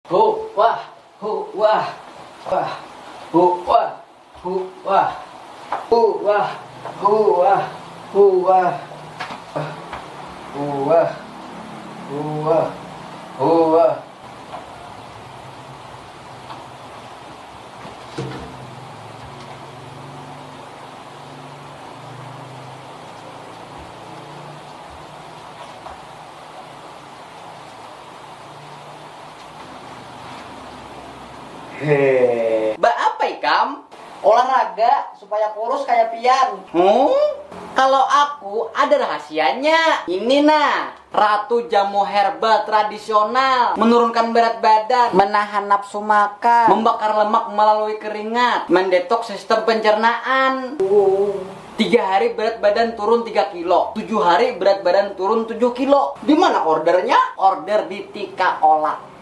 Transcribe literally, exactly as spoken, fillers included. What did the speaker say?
Hu wah, hu wah, wah, hu wah, hu wah, hu wah, hu wah, hu wah, hu wah, hu wah, hu wah. He. Ba apa ikam? Olahraga supaya kurus kayak pian. Hmm? Kalau aku ada rahasianya. Ini nah, Ratu Jamu Herbal tradisional, menurunkan berat badan, menahan nafsu makan, membakar lemak melalui keringat, mendetoks sistem pencernaan. Tiga hari berat badan turun tiga kilo, tujuh hari berat badan turun tujuh kilo. Di mana ordernya? Order di Tika Ola.